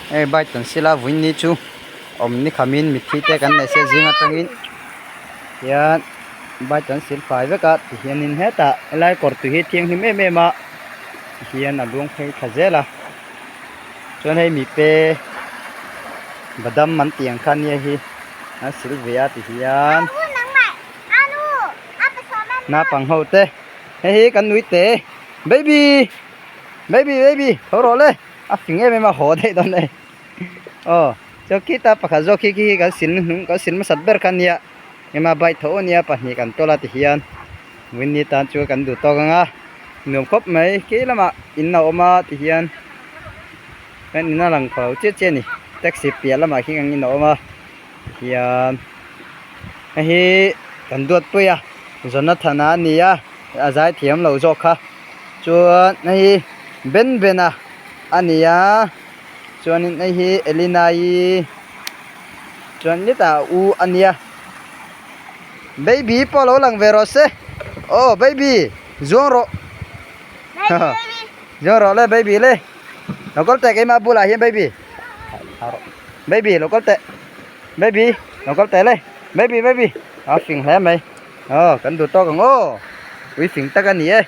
Hei bike kan sil a vawiin chu awm ni khamin mitthi te kan neih se zing atangin hian bike kan sil fai vek a tihianin hetah helai kawr tui hi thianghlim em em a tihian a luang phei thla zel a chuan hei mipe badam an tih ang kha nia hi an sil ve a tihian naupang ho te hei hi kan nui te baby baby baby tho rawh le. A fing em em a haw daih dawn e aw chuan khita pakhat zawk khi khi kan sil hnung kan sil hmasat ber kha ania ema bike tho ania pahnih kan tawl a tihian winnie tan chuan kan duh tawk ang a nuam khawp mai khi lamah in a awm a tihian kan in a lang pha lo chiah chiah a ni taxi piah lamah khian kan in a awm a tihian hei hi kan duat pui a Jonathan-a a ni a a zai thiam lo zawk kha. Chuan hei hi Ben Bena a ni a chuanin hei hi Elina-i chuan hetah u a nia baby pawh lo lang ve rawh se aw baby zuang rawh zuang rawh le baby le lo kal teh keimah bulah hian baby baby lo kal teh baby lo kal teh le baby baby a fing hle mai aw kan duh tawk ang aw ui fing tak a ni e.